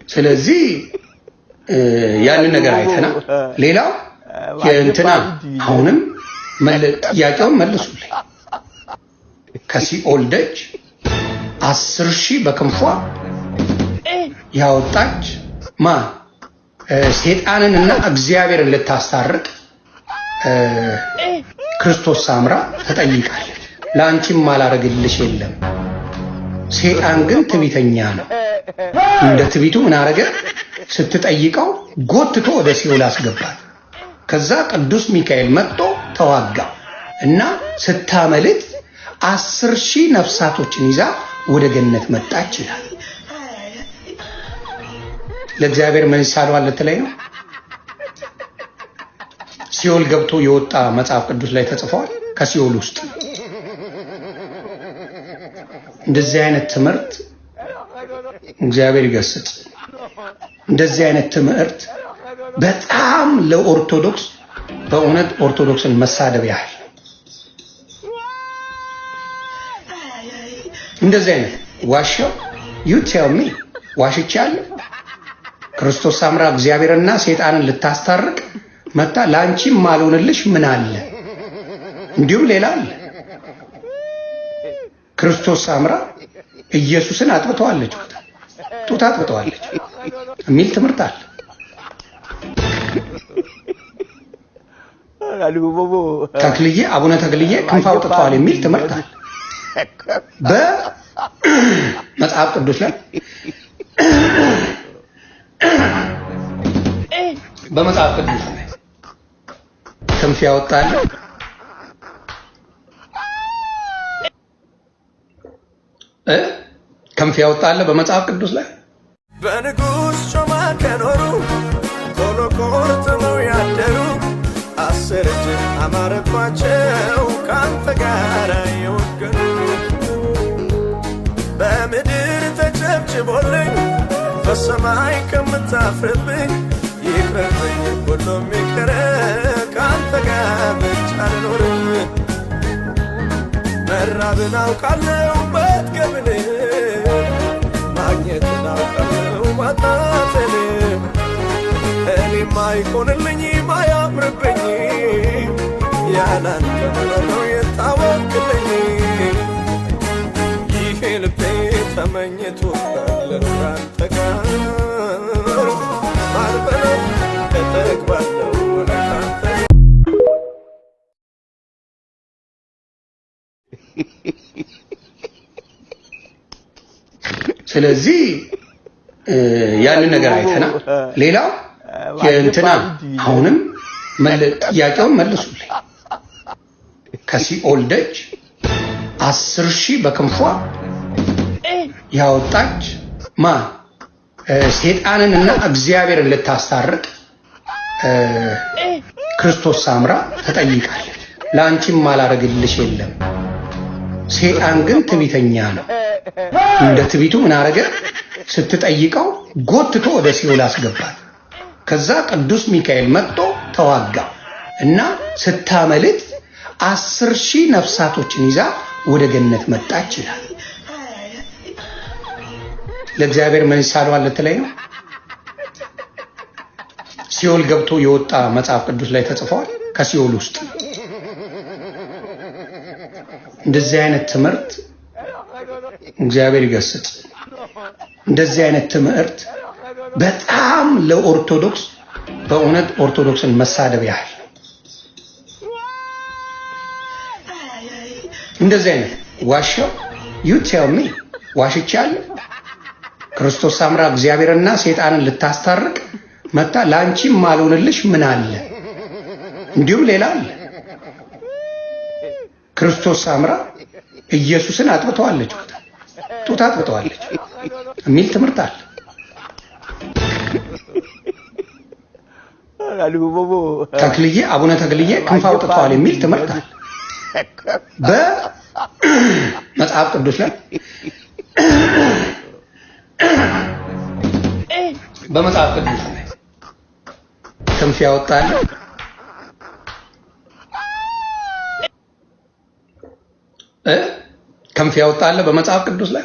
ስለዚህ ያንን ነገር አይተናል። ሌላው የእንትና አሁንም ጥያቄውን መልሱልኝ። ከሲኦል ደጅ 10,000 በክንፏ ያወጣች ማ ሴጣንንና እግዚአብሔርን ልታስታርቅ ክርስቶስ ሳምራ ተጠይቃለች። ለአንቺም አላረግልሽ የለም። ሴጣን ግን ትዕቢተኛ ነው። እንደ ትዕቢቱ ምን አረገ? ስትጠይቀው ጎትቶ ወደ ሲኦል አስገባት። ከዛ ቅዱስ ሚካኤል መጥቶ ተዋጋ እና ስታመልጥ 10,000 ነፍሳቶችን ይዛ ወደ ገነት መጣች ይላል። ለእግዚአብሔር ምን ይሳነዋል ልትለኝ ነው? ሲኦል ገብቶ የወጣ መጽሐፍ ቅዱስ ላይ ተጽፏል። ከሲኦል ውስጥ እንደዚህ አይነት ትምህርት እግዚአብሔር ይገስጽ። እንደዚህ አይነት ትምህርት በጣም ለኦርቶዶክስ በእውነት ኦርቶዶክስን መሳደብ ያህል እንደዚህ አይነት ዋሻው you tell me ዋሽቻለሁ። ክርስቶስ ሳምራ እግዚአብሔርና ሴጣንን ልታስታርቅ መታ። ለአንቺም ማልሆንልሽ ምን አለ? እንዲሁም ሌላ አለ። ክርስቶስ ሳምራ ኢየሱስን አጥብተዋለች፣ ጡት አጥብተዋለች የሚል ትምህርት አለ። ተክልዬ አቡነ ተክልዬ ክንፍ አውጥተዋል የሚል ትምህርት አለ። በመጽሐፍ ቅዱስ ላይ በመጽሐፍ ቅዱስ ላይ ክንፍ ያወጣል ክንፍ ያወጣል በመጽሐፍ ቅዱስ ላይ በንጉሥ ጮማ ከኖሩ ቆሎ ቆርጥመው ያደሩ 10 እጅ አማረባቸው ካንተ ጋር የወገኑ በምድር ተጨብጭቦልኝ በሰማይ ከምታፍርብኝ ይቅርብኝ ሁሉም ይቅር ካንተ ጋር ብቻ ልኖር። መራብን አውቃለሁ መጥገብን ማግኘትን አውቃለሁ ማጣትን እኔማ አይሆንልኝ ማያምርብኝ ያላንተ መኖር ነው የታወቅልኝ። ይሄ ልቤ ተመኝቶ ልኖር አንተ ጋር ባልበላም እጠግባለሁ ካንተ። ስለዚህ ያንን ነገር አይተናል። ሌላው የእንትና አሁንም ጥያቄውን መልሱልኝ። ከሲኦል ደጅ 10,000 በክንፏ ያወጣች ማ ሴጣንንና እግዚአብሔርን ልታስታርቅ ክርስቶስ ሳምራ ተጠይቃለች። ለአንቺም አላረግልሽ የለም። ሴጣን ግን ትዕቢተኛ ነው። እንደ ትዕቢቱ ምን አረገ? ስትጠይቀው ጎትቶ ወደ ሲኦል አስገባት። ከዛ ቅዱስ ሚካኤል መጥቶ ተዋጋ እና ስታመልጥ 10,000 ነፍሳቶችን ይዛ ወደ ገነት መጣች ይላል። ለእግዚአብሔር ምን ይሳነዋል ልትለኝ ነው? ሲኦል ገብቶ የወጣ መጽሐፍ ቅዱስ ላይ ተጽፏል። ከሲኦል ውስጥ እንደዚህ አይነት ትምህርት እግዚአብሔር ይገስጽ። እንደዚህ አይነት ትምህርት በጣም ለኦርቶዶክስ በእውነት ኦርቶዶክስን መሳደብ ያህል እንደዚህ አይነት ዋሻው you tell me ዋሽቻለሁ። ክርስቶስ ሳምራ እግዚአብሔርና ሴጣንን ልታስታርቅ መታ። ለአንቺም ማልሆንልሽ ምን አለ? እንዲሁም ሌላ አለ። ክርስቶስ ሳምራ ኢየሱስን አጥብተዋለች፣ ጡት አጥብተዋለች የሚል ትምህርት አለ። ተክልዬ አቡነ ተክልዬ ክንፍ አውጥተዋል የሚል ትምህርት አለ። በመጽሐፍ ቅዱስ ላይ በመጽሐፍ ቅዱስ ላይ ክንፍ ያወጣል ክንፍ ያወጣ አለ በመጽሐፍ ቅዱስ ላይ?